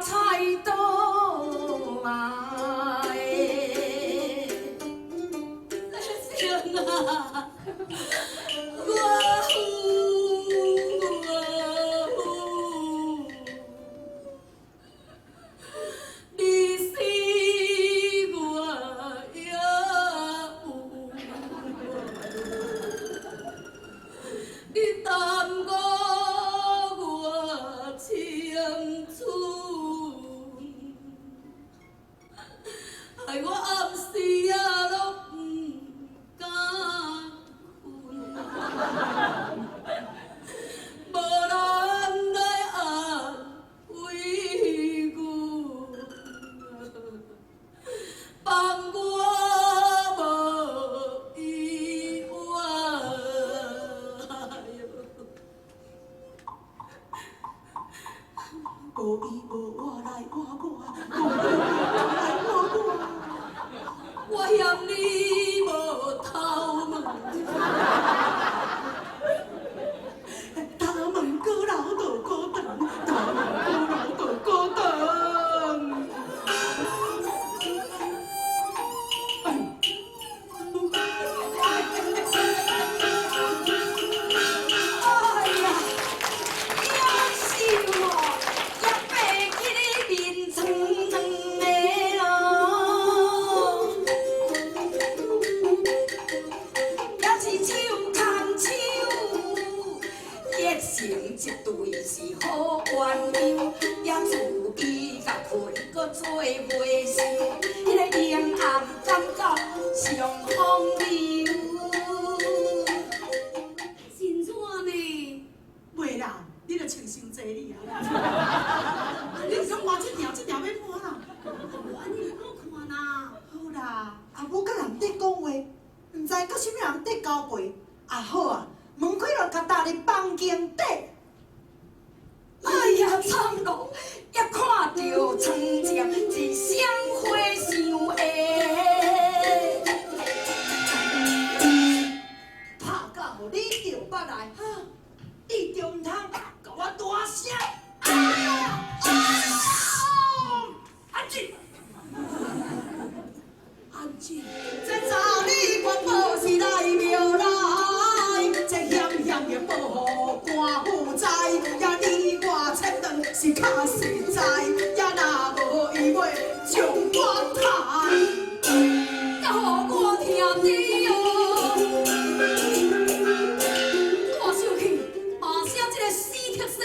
菜刀啊！先啊，我有你死我也有，你耽误我青春，害我暗时仔攏毋敢睏，無人來安慰阮，放我無依倚。無伊無我來活我，無伊無我來活我。我嫌你無頭毛，頭毛閣留就閣長，頭毛閣留就閣長。哎呀，夭壽哦，也爬起你面苍苍的咯，也是手牽手，結成一對是好鴛鴦，也自伊共困閣做和尚，彼个明暗感覺上風流。真怎呢？袂啦，你著穿傷濟你啊！你毋講換這條，這條欲換啦。無按呢好看啦。好啦，阿母佮人咧講話，毋知佮啥物人咧交陪。啊好啊，門開落共搭佇房間底。哎呀，慘咯！一看著床前一雙花相下，拍甲予你叫捌來，哈！你就毋通共我大聲。啊！安靜，安靜。這查理關寶是來廟內，這險險的報予官府知，呀你我切斷是較實在，呀若無伊會將我刣。才予我聽著，大生氣，罵聲這个死鐵生。